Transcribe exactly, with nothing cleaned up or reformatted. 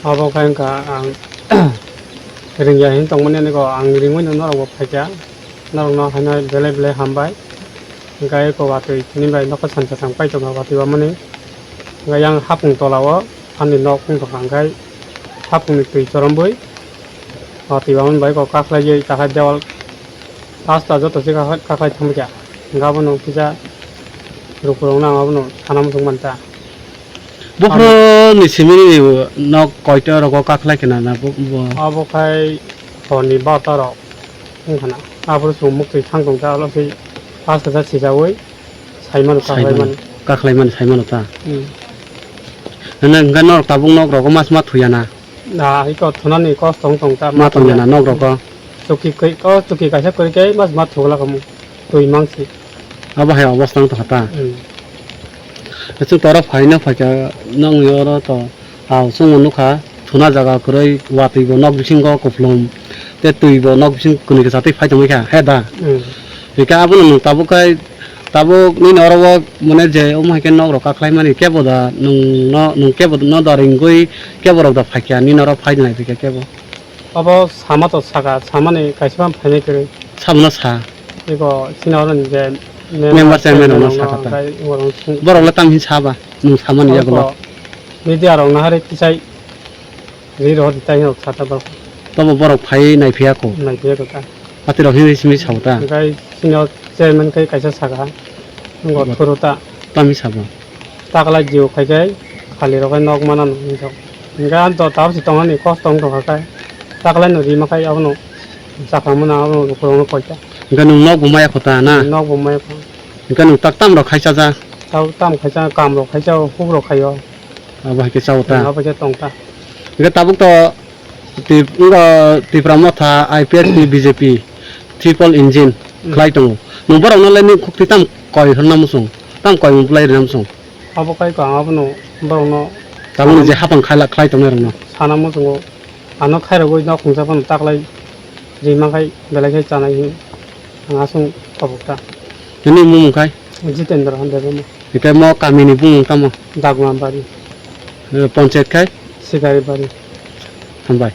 Abo khe wngkha ang ringya hinwi tongmani, ani kok ang ringwi norok bo phaikha, norok no haino belai belai hambai. Hwnkhe eko watwi tini bai nokha sansa chang pai tongo watwi wamani. Hwnkhe yang hapung tola o ani nok wng tongkha, hwnkhe hapung ni twi choromwi watwi wamani bai kok kakhlaiwi takhai dewal asta joto se kakhlai thangkha. Hwnkhe abono kisa rukhu rok no ang abono sana muchung manta. Buphuru ni simi ni nok koito rogo kakhlai khna na bo, bo? Abo khai hor ni bata rok wngkha na. Aphuru chwng muktwi thang tong ta, alo se pas hajar sijaui sai mano, sai kakhlai mano, mano. Kakhlai mano sai mano ta. Hmm. Hwnwi hwnkhe norok tabuk nok rogo mas ma thuya na? Na, iko thunani kosto wng tong ta, ma tongya na nok rogo. Chuki koi, ko chuki kaisa kori khe mas ma thugla kamu. Twi mangsi. Abo hai obostha wng tongkha ta. Hmm. Chwng toro phaina phaikha nokni oro to, ah, chwngno nukha thuna jaga kwrwi, watwi bo nok bisingo kupulung tei twi bo nok bising kwnwi kwchatwi phai tongwi kha, he da? Hmm. Hwnkhe abono nwng tabuk khai, tabuk nini oro o mane je omo hai khe nok rok kakhlai mani kebo da nwng no, nwng kebo no da ringwi kebo rok da phaikha nini oro phai nai khe kebo? Obo sama to saka, samani kaisa phainai kwrwi. Sabono sa. Ego chini oro ni je member, member chairman chairman rokno rokno saka ta. Tei borok sung- Borok le tam hin saba, nwng samani yagulo. Abo media rokno hari kisai ri rw di tai hinwi saka borok. Tobo borok phai nai phiya ko. Nai phiya ko ta. Ati rok hin simi sao ta. Hwnkhe chini o chairman khe kaisa saka. Ngo thuru ta. Tam hin sabo. Taklai jio khai khai khali rok khai nok mana no hinjak. Hingke ang to tabuk se tongmani kosto wng tongkha khai. Taklai no rima khai abono chakang mano abono ukulok no koita. Hingke nwng nok bo maya kho ta na? Nok bo maya kho. Hingke nwng tak tam rok khai chaja? Tabuk tam khai cha, kam rok khai cha, huk rok khai o. Abo hai khe cha o ta? Abo khe tong ta. Hingke tabuk to Tip-, wngkha Tipra Motha, I P F T, B J P, triple engine khlai tongo. Nwng borokno le nini khukti tam koi hwnna muchung, tam koi mung bulai rwna muchung. Abo kai kha, abono borokno tabukni je hapang khaila-, khlai tongnai rokno sana muchungo. Ano khairogwi nok hwnsa phano taklai rima khai belai khai chanai hwn ang aswng tabuk ta. Nini mung khai? Jitendra Debbarma. Hingke mo kamini bumung tamo? Dagmabari. Eh, ponchayat khai? Sigaribari. Hambai.